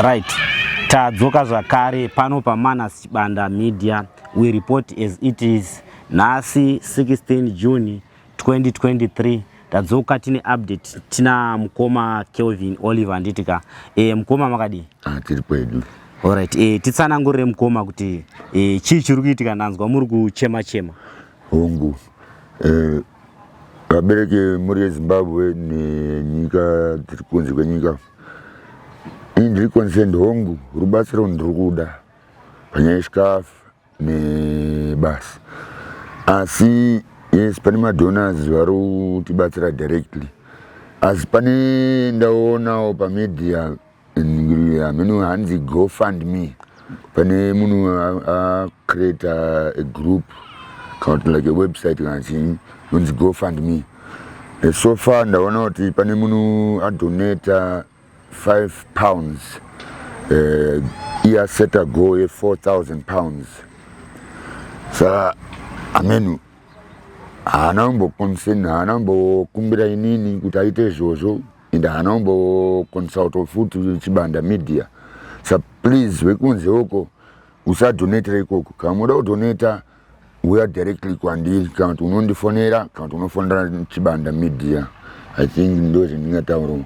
Right, tadzoka zvakare pano paManas Chibanda Media. We report as it is. Nhasi 16 June 2023 tadzoka tine update, tina mukoma Kelvin Oliver. Handitika mukoma, makadii? Ah, tiri kwedu. Alright, titsanangurire mukoma kuti chii chiri kuitika. Ndanzwa muri kuchema chema. Hongu, vabereki, muri yeZimbabwe nenyika dziri kunze kwenyika, ini ndiri concerned. Hongu, rubatsiro ndiri kuda panyaya yechikafu nebasa, asi yes, pane madonors vari kutibatsira directly, asi pane ndaonawo pamedia hameno hanzi GoFund Me. Pane munhu acreata a group kana kuti like a website kana chii inonzi GoFund Me. So far ndaona kuti pane munhu adonata £5, iye aseta goal ye£4000. Saka amenu haana kumboconcern, haana kumbokumbira inini kuti aite izvozvo, ende haana kumboconsulta futi Chibanda Media. Sa please, wekunze uko, usadonatera ikoko. Kana muda kudonata, uya directly kwandiri, kana kuti unondifonera, kana kuti unofonera Chibanda Media. I think ndo zvandingataurawo.